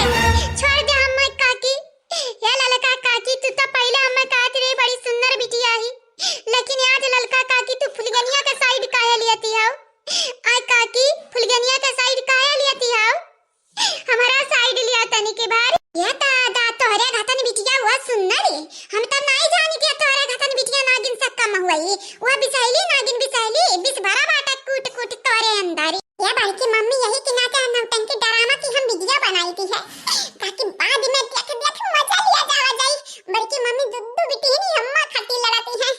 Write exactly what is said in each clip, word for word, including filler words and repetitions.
छोड़ दे हम्मे काकी। या ललका काकी, तू तो पहिले हम्मे कहत रही बड़ी सुंदर बिटिया ही, लेकिन आज ललका काकी तू फुलगनिया के side काहे लियती हो? आय काकी, फुलगनिया के side काहे लियती हो? हमारा side लिया तनी के बार। या दादा, तोहरे घतन बिटिया हुआ सुंदर है। हम तो नहीं जानी कि तोहरे घतन बिटिया नागिन से कम हुई। वह बिसैली नागिन बिसैली, बिस भरा बाटा कूट कूट तोहरे अंदर। या बड़की मम्मी, यही के नाते हम नौटंकी ड्रामा की हम video बनाई थी है, ताकि बाद में देख देख मजा लिया जावा जाई। बड़की मम्मी दुद्दू बिटिहनी अम्मा खातिर लड़ती है।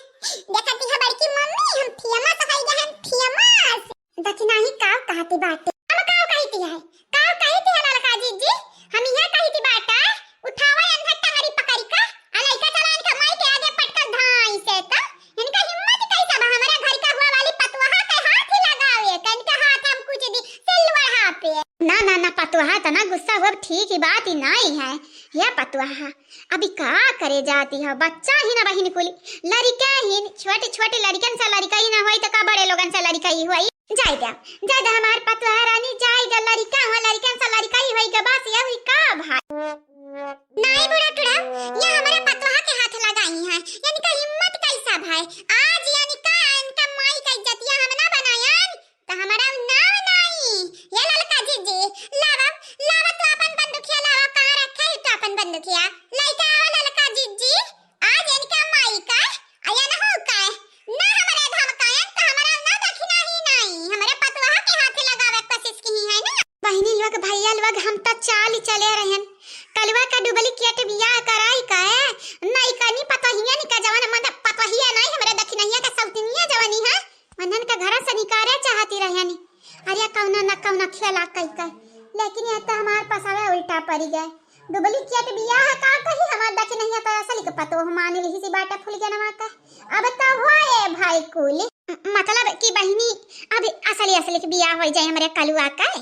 देखती है बड़की मम्मी, हम famous हो गए हैं, famous। दखिनाही काव कहती बाटे? हम काव कहती है? काव कहती है ललका जीजी? हम यह कहती बाटा, उठावा अंधा टंगरी पकड़ी का, आ लइका चला इनका माई के आगे पटका धाई से। तो इनका हिम्मत कैसा बा हमारे घर का हुआ वाली पतवहा के हाथ ही लगावे, कन के हाथ हम कुछ दी सिलवढ़ा पे। ना, ना, ना, पतवहा तना गुस्सा हुआ, ठीक ही बात ही नहीं है। या पतवहा, अभी का करे जाती है, बच्चा ही ना बहिन कुली, लड़िका ही, छोटे छोटे लड़िकन से लड़िका ही ना होई तो का बड़े लोगन से लड़िका ही होई? जाय द्या, जाय द्या हमार पतोहा रानी, जाय द्या, लड़िका हो, लड़िकन से लड़िका ही होई गा, बस यही का भाई। नाई बूढ़ा टूढ़ा, या हमरे पतोहा के हाथ लगाई है, इनका हिम्मत कैसा भाई? आज इनका, इनका माई का इज्जतिया हम ना बनायन, तो हमारा नाव नाई। ये ललका जीजी, लावा, लावा तू अपन बंदूकिया लावा, कहाँ रखे है तू अपन बंदूकिया? लइका आवा ललका जीजी, आज इनका माई का, अया ना हो का, ना हमरे धमकायन तो हमारा ना दखिना ही नाई, हमरे पतोहा के हाथे लगावे के कोशिश की है ना। बहिनी लोग, भैया लोग, हम तो चाल चले रहन, कलुआ का duplicate बियाह कराई का है, नहीं कनी पतोहिया निका जवन, मतलब पतोहिया नहीं, हमरे दखिनहिया का सौतनिया जवनी है, उन्हन का घर से निकाले चाहती रहनी। अरे कौना न कौना खेला कई कई, लेकिन यह तो हमार पसावे उल्टा पड़ी गए। Duplicate बियाह का कही, हमार दखिनहिया तो असली के पतोह मान लिही सी बाटे फुलगेनवा का। अब तो हुआ ए भाई कुल। म-, मतलब कि बहिनी, अब असली असली के बियाह हो जाए हमरे कलुआ का,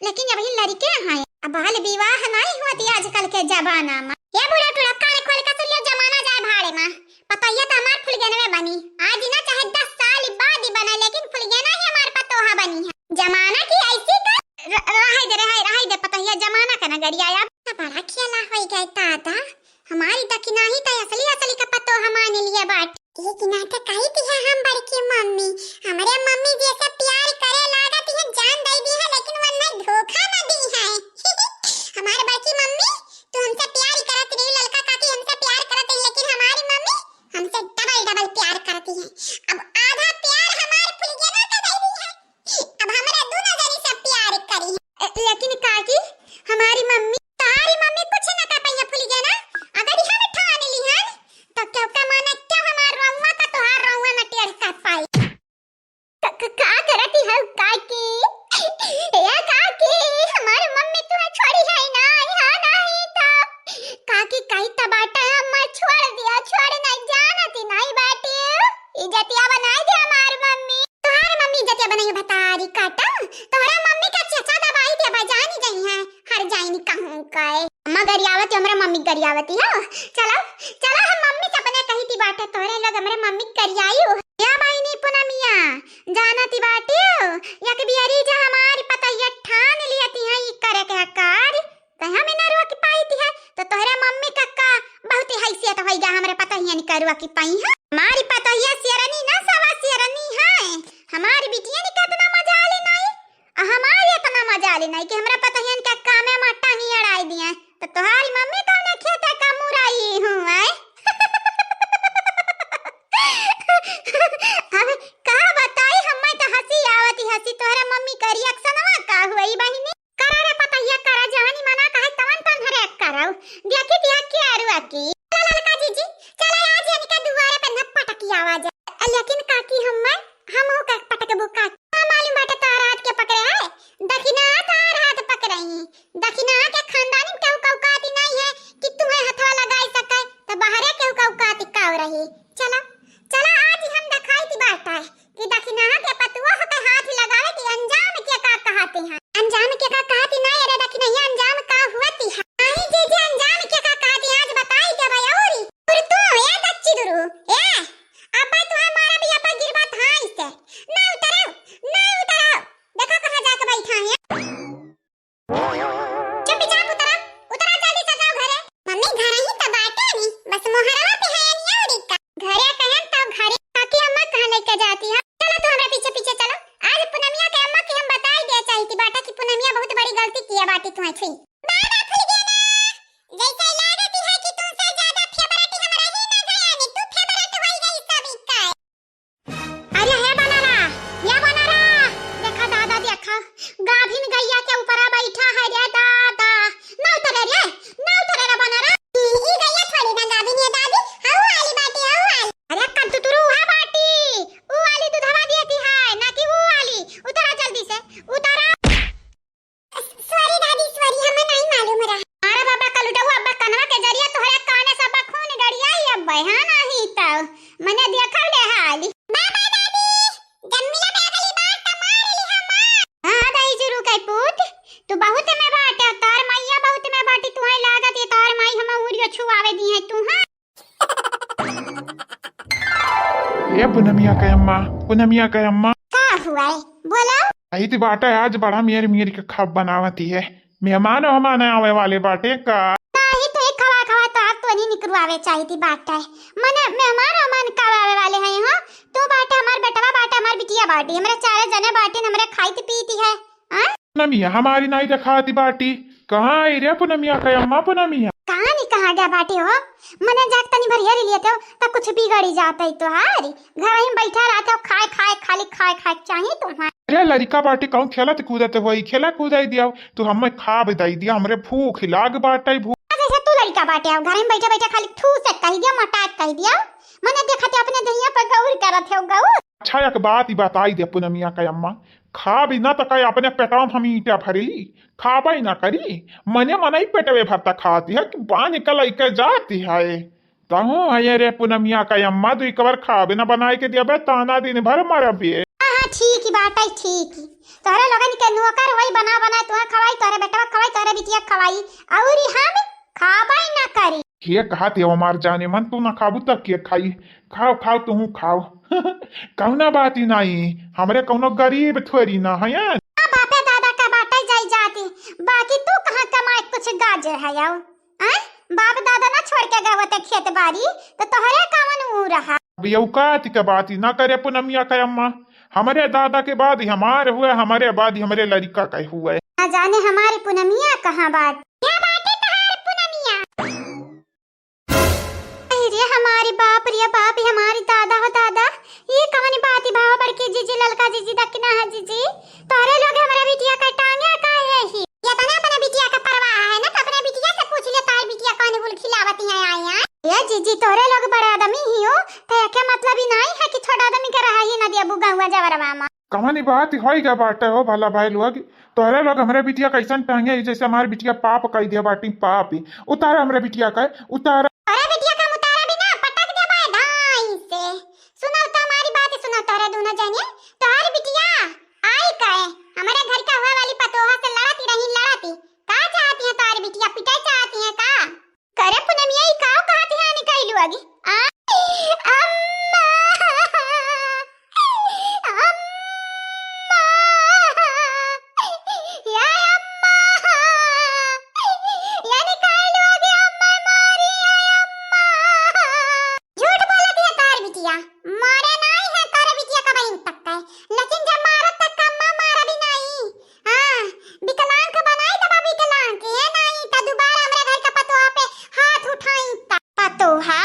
लेकिन अब ही लड़के हैं। अब बाल विवाह नहीं होती आजकल के जमाना में। ये बूढ़ा टूढ़ा कान खोल के सुन लियो, जमाना जाए भाड़े में। पतोहिया तो हमार फुलगेनवे बनी, आज ना चाहे दस साल बाद ही बने, लेकिन फुलगेना ही हमार पतोहा बनी है। जमाना की ऐसी का र-, रहे दे, रहे, रहे दे पतोहिया, जमाना का ना गरिया। अब तो बड़ा खेला होई गए दादा, हमारी दखिनाही तो असली असली का पतोहा मान लिया बाट। ये कि ना तो कही थी है हम बड़की मम्मी, हमरे मम्मी जैसे प्यार करे लागत है, जान दे दी है, लेकिन वरना धोखा ना दी है। हमारे बड़की मम्मी, तू हमसे प्यार करत रही, ललका काकी हमसे प्यार करत रही, लेकिन हमारी मम्मी हमसे double double प्यार करती है। अब आधा प्यार हमारे फुलगेना का दे दी है, अब हमरा दोनों जनी से प्यार करी। ए, लेकिन काकी, हमारी मम्मी, तारी मम्मी कुछ न कर पाई फुलगेना। अगर हम ठान ली हन, तो क्यों का माने क्यों हमार रउआ का तोहार रउआ न टेढ़ कर पाई। क-, क-, का करती हो काकी? ए काकी, हमार मम्मी तुम्हें छोड़ी है ना, यहाँ नहीं तो। काकी कही तो बाटा अम्मा छोड़ दिया, छोड़ नहीं जानती नहीं बाटी। इज्जतिया बनाई दे हमार मम्मी। तोहार मम्मी इज्जतिया बनाई बतारी काटा। तोहरा मम्मी का चचा दबाई दे बजानी जाई है, हर जाइनी कहूँ कहे। अम्मा गरियावती, हमरा मम्मी गरियावती हो। चलो, चलो हम मम्मी से अपने कही थी बाटे, तोहरे लोग हमरे मम्मी गरियाई हो। या बहिनी पुनमिया, जानती बाटी हो, एक बियरी जा हमारी पतैया ठान लियती है ई करे के हकार। कहे हम इन्हें रोक पाई थी है, तो तोहरे मम्मी का, का बहुत ही हैसियत होई गा, हमरे पतोहियन का रोक पाई है। हमारी पतोहिया शेरनी ना सवा शेरनी है, हमारी बिटिया ने कितना मजा ले नाई, आ हमारी इतना मजा ले नाई कि हमरा पतोहियन का कामे माटा ही अड़ाई दिए, तो तोहारी मम्मी कौन खेते का मुराई हूँ आए। अब का बताई, हमें तो हंसी आवती हंसी, तोहरा मम्मी का reactionवा का हुई बहिनी? करा रे पतैया, करा, जवानी मना कहे तवन तन हरे करो। देखी दिया के अरुआ की। चला ललका जीजी, चला आज इनका दुआरे पे न पटकी आवाज। लेकिन काकी हम्मे, हम हो का पटकबो का? का मालूम बाटे तार हाथ के पकड़े है? दखिना तार हाथ पकड़े ही। दखिना के खानदानी केहू का औकात ही नहीं है कि तुम्हें हथवा लगाई सके, तो बाहरे केहू का औकात ही काव रही। चला, चला आज हम दिखाई दी बाटा है। कि दखिनहा के पतोह के हाथ लगावे के अंजाम के का कहते हैं? अंजाम के का कहती ना, अरे दखिनहिया, अंजाम का हुआ तिहा? नहीं जीजी, अंजाम के का कहती आज बताई दे भाई। और और तू ए दच्ची दुरु, ए, अब तुम्हें मारा भी अब गिरबा थाई से। ना उतरो, ना उतरो। देखो कहाँ जाके बैठा है। चुपचाप उतरा, उतर या बाटी तुम्हें छुई। बाबा फुलगेना, जैसे लागत है कि तुमसे ज्यादा फेवरेट हमरा ही ना गया ने, तू फेवरेट होई गई सब इक्का। अरे हे बनारा, या बनारा, देखा दादा देखा, गाभिन गैया के ऊपरा बैठा है रे दादा। ना उतरे रे, ना उतरे रे बनारा। ई, ई गैया थोड़ी ना गाभिन है दादी, हऊ वाली बाटी, हऊ वाली। अरे कद्दू तुरु उहा बाटी, ऊ वाली दूधवा देती है, ना कि ऊ वाली। उतरा जल्दी से, उतरा। सॉरी दादी, सॉरी, हमें नहीं मालूम रहा। अरे बाबा कलुटऊ, अब्बा कनवा के जरिया तोहरे काने से अब्बा खून गड़ियाई अब्बे, हाँ नहीं तो मने देखल ले हाली। बाबा दादी, जब मिला बे अगली बार त मार ली हम। हाँ दाई जुरू के पूत, तू बहुत में बाटे, तार मैया बहुत में बाटी, तुहे लागत ये तार माई हमें उरियो छुआवे दी है तू, हाँ? ए पुनमिया के अम्मा, पुनमिया के अम्मा। का हुआ है? बोलो। आई ती बाटा आज बड़ा मेर मेर के खाब बनावती है। मेहमान ओहमान आवे वाले बाटे का? नाही तो एक खवा खवा तो आप तो नहीं निकरवावे चाही ती बाटा है। मने मेहमान ओहमान का आवे वाले हैं हो? तू बाटे हमार बेटवा बाटे हमार बिटिया बाटी। हमरे चारे जने बाटी हमरे खाई ती पीती है। हाँ? पुनमिया हमारी नाई देखाती बाटी। कहाँ आई रे पुनमिया के अम्मा पुनमिया? कहाँ नहीं कहाँ गया बाटी हो? मने जाके तनी भर हेरी लेते हो, त कुछ बिगड़ी जात है तोहारी। घर ही बैठा रहते हो, खाए, खाए, खाली खाए, खाए के चाहिए तुम्हारे। अरे लड़िका बाटी कहूँ खेलत कूदत होई, खेला कूदाई दिया, तू हमें खाब दई दिया, हमरे भूख लाग बाटे, भूख। जैसे तू लड़िका बाटे हो, घर में बैठे बैठे खाली ठूस कह दिया, मोटात कह दिया, मने देखते अपने दहिया पर गौर करत हो गौर। अच्छा एक बात ही बताई दे पुनमिया के अम्मा, खाबी ना त कहे अपने पेटवा में हम ईंटा भरेली, खाबे ना करी, मने मनई पेटवे भरता खाती है कि बांध के लइके जाती है। तहूँ है रे पुनमिया का अम्मा, दुई कवर खाबे ना बनाए के दियाबे, ताना दिन भर मरबे। हाँ, हाँ, ठीक ही बात है, ठीक ही। तोहरे लोगन के नौकर वही बना बना तुहे खवाई, तोहरे बेटवा खवाई, तोहरे बिटिया खवाई, और हम खाबे ना करी। के कहत है हमार जाने मन, तू ना खाबू त के खाई? खाओ, खाओ, तुहूँ खाओ। कौना बात ही नहीं, हमरे कौनो गरीब थोड़ी ना है। आ बापे दादा का बाटे जाई जाती, बाकी तू कहाँ कमाए कुछ गाजे है आओ? आय? बाप दादा ना छोड़ के गए होते खेत बाड़ी, तो तोहरे कवन ऊ रहा? अब ये औकात के बात ही ना करे पुनमिया का अम्मा, हमरे दादा के बाद ही हमारे हुए, हमरे बाद ही हमरे लड़िका का हुए। ना जाने हमारी पुनमिया कहाँ बात। क्या बात है तहार पुनमिया? अरे हमारी बाप रे बाप, ये हमारी दादा हो दादा, ये कवन बात ही भाव बड़की जीजी, ललका जीजी, दक्षिणा है जीजी, तोहरे लोग हमरे बिटिया का टांगे का है ही। ये तना अपने बिटिया का परवाह है ना, तो अपने बिटिया से पूछ ले, तार बिटिया कौन गुल खिलावती है आए आए। ये जीजी तोहरे लोग बड़े आदमी ही हो, तो एके मतलब ही नहीं है कि छोटा आदमी के रहा ही ना दिया बुगाऊआ जवरवा मा। कवनी बात होई गा बाटे हो भला भाई लोग, तोहरे लोग हमरे बिटिया कैसन टांगे, जैसे हमार बिटिया पाप कई दिया बाटी, पाप। उतारा हमरे बिटिया का, उतारा। अरे बिटिया का उतारा भी ना, पटक दे भाई धाई से। सुनो तो हमारी बात, सुनो तोहरे दोनों जने, तोहर बिटिया आई कहे, हमारे घर का हुआ वाली पतोहा से लड़ती रही, लड़ती। का चाहती है तोहर बिटिया, पिटाई चाहती है का? करे पुनमिया, ई काव कहत है निकैलू आगे? आ? अम्मा! अम्मा! या अम्मा! या निकैलू आगे अम्मा मारी, या अम्मा! झूठ बोलत है तार बिटिया, मारे नाई है तार बिटिया का बहिन तक है, लेकिन जब मारत तक अम्मा मारा भी नाई। हाँ, विकलांग बनाई देबा विकलांग, ये नाई त दोबारा हमरे घर का पतोहा पे हाथ उठाई त। पतोहा?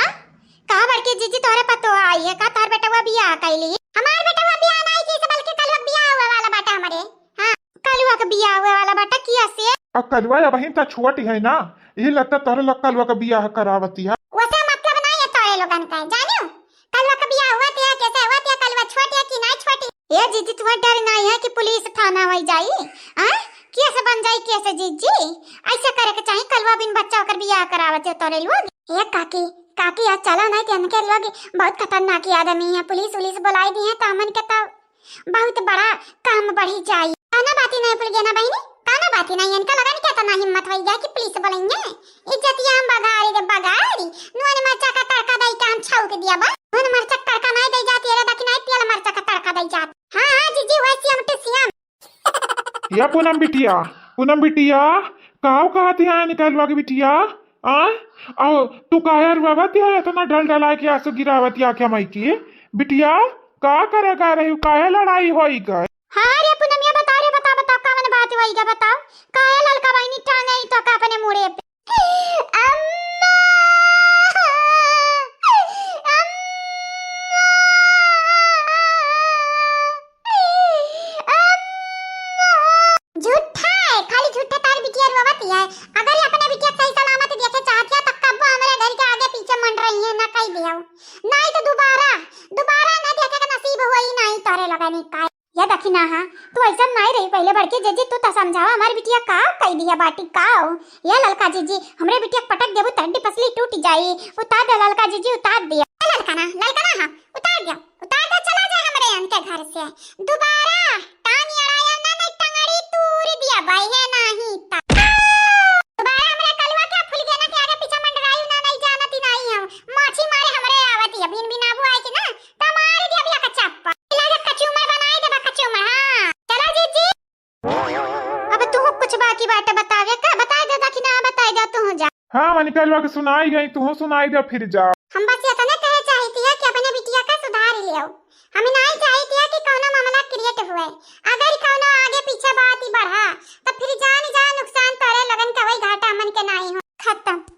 का बड़की जीजी तोहरे पतोहा आई है का? तोहर बेटवा बियाह कैली? हमार बेटवा बियाह नाई की से बल्कि कलुआ के बियाह हुए वाला बाटा हमरे। हाँ, कलुआ के बियाह हुए वाला बाटा किया से? अब कलुआ अबहिन त छोट है ना, यही लगता तोहरे लोग कलुआ के बियाह करावती है। वैसे मतलब नाई है तोहरे लोगन का, जानियो? कलवा का बियाह हुआ थे, कैसे हुआ थे, कलवा छोट है कि ना छोटी? ए जीजी, तुम्हें डर नहीं है कि पुलिस थाना वही जाई? हाँ? केस बन जाई केस जीजी? ऐसे करे के चाहिए, कलवा बिन बच्चा होकर बियाह करावत है तोरे लोग। ए काकी, काकी, आज चला नहीं थे, इनके लोग बहुत खतरनाक आदमी है, पुलिस उलिस बुलाई दी है तो हमन के तो बहुत बड़ा काम बढ़ी जाई। काना बाती नहीं फुलगेना बहिनी, काना बाती नहीं, इनका लगन के तना हिम्मत होई गया कि पुलिस बोलेंगे। इज्जतिया हम बगारी रे बगारी, नून मरचा का तड़का दई के हम छौक दिया बा। नून मरचा का तड़का नहीं दई जाती है रे, दखिनाई तेल मरचा का तड़का दई जात। हाँ, हाँ, जीजी, वही C M to C M। या पूनम बिटिया, पूनम बिटिया, काव कहत है निकलवा के बिटिया? आ? आओ, तू काहे रुआवत है, इतना ढल ढला के आंसू गिरावत है आंखें माई की? बिटिया, का करे गा रही, काहे लड़ाई होई गए? हाँ रे पूनमिया, बता रे, बता, बता, कवन बात कइगा बताओ, काहे ललका बहिनी टांगे ई तो का अपने मुड़े पे? अम्मा! अम्मा! अम्मा! झूठा है, खाली झूठा तार बिटिया रोवत है। अगर ये अपने बिटिया सही सलामत देखे चाहत है, तो कब्बो हमरे घर के आगे पीछे मंडराई है, ना कह दिया। नहीं तो दोबारा, दोबारा ना देखे के नसीब होई, नहीं तोरे लगनी का। या दखिना हा, तू ऐसा नाई रही पहले बड़की जीजी, तू तो समझावा हमार बिटिया का कई दिया बाटी का हो? या ललका जीजी, हमरे बिटिया के पटक देबू त हड्डी पसली टूट जाई। उतार दे ललका जीजी, उतार दिया। ए ललका ना, ललका ना हा, उतार दिया, उतार दे, चला जाए हमरे इनके घर से। दोबारा टांग अड़ाया ना, नहीं टंगड़ी तूर दिया भाई है नहीं ता। दोबारा हमरे कलवा के फुलगेना के आगे पीछे मंडराई ना, नहीं जानती नहीं हम। माछी मारे हमरे आवत है, बिन बिनाबू आई कि ना, त मार दिया बिया का चप्पा। लागे कचूमर बनाई देबा, कचूमर, हाँ। चला जीजी। अब तू कुछ बाकी बाटे बतावे का? बताई दे दखिना, बताई दे तू जा। हाँ, मनिकलवा के सुनाई गई, तू सुनाई दे फिर जा। हम बस इतने कहे चाहती है कि अपने बिटिया का सुधार लियो। हम नहीं चाहती है कि कौनो मामला create हुए। अगर कौनो आगे पीछे बात ही बढ़ा, तो फिर जान जा नुकसान तोरे लगन के वही घाटा हमन के नहीं हो। खत्म।